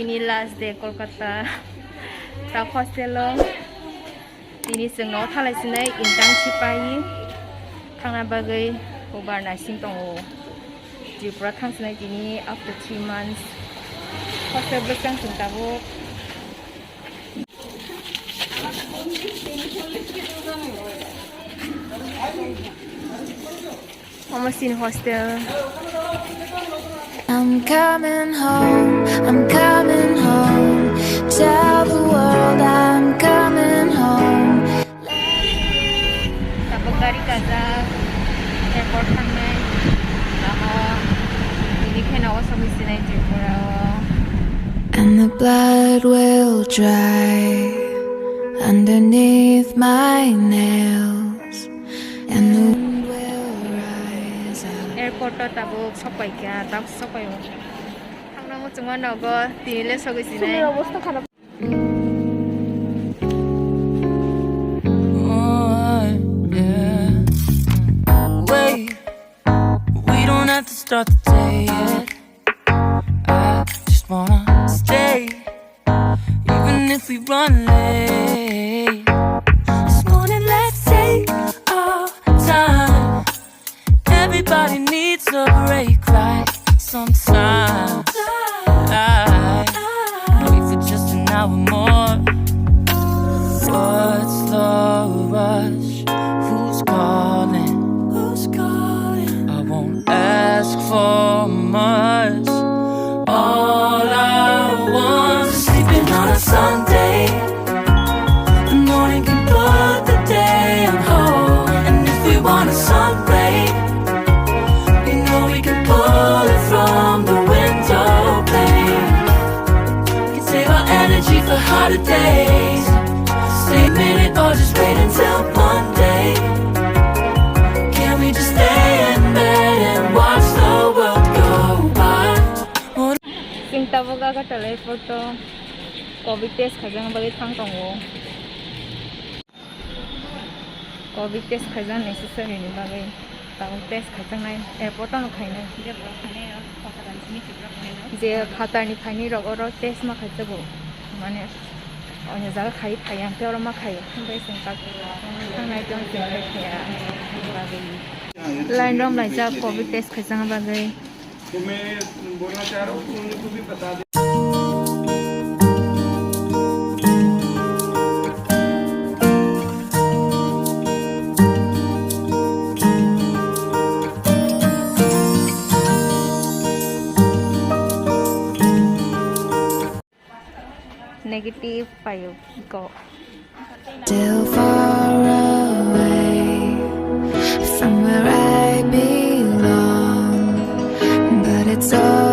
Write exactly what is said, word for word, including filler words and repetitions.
Ini last day Kolkata. Ta hostel o. Tini chwng no thalai sinai internship pai thangna bagwi hubar naising tongo. Tripura thang sinai tini after three months. Hostel bwsang chwng tabuk. Omo chini hostel. I'm coming home, I'm coming home. Tell the world I'm coming home. Tabuk gari kajak, airport thangnai. Lama, ini kheno o sogwi sinai Tripura o. And the blood will dry underneath my nails. And the wind will rise up. Airport o tabuk sokpai kha, tabuk sokpai o. Thangna muchungma nogo, tini le sogwi sinai. Oh, yeah. Wait, we don't have to start the day yet. I just wanna stay, even if we run late. This morning, let's take our time. Everybody needs a break, right? Sometimes I wait for just an hour more. What's the rush? Who's calling? Who's calling? I won't ask for much. All I want is sleeping on a Sunday. The morning can put the day on hold. And if we want a sunray, you know we can pull it from the window pane. Can save our energy for hotter days. Stay a minute or just wait until Monday. Can we just stay in bed and watch the world go by? Chwng tabuk Agartala airport o covid test khaijak bagwi thang tongo. Covid test khaijak necessary ni bagwi tabuk test khaijaknai airport o khainai. Je phatarni phaini rok oro test ma khaijago, mane onyo jaga khai phaiya, hwnkhe oro ma khaio, hwnkhe chwng tak thangnai tong chwng khai phaiya bagwi. Line rom laijak covid test khaijakna bagwi. तुम्हें बोलना चाह रहा हूँ कि उनको भी बता दें। Negative paio go. Still far away from where I belong, but it's all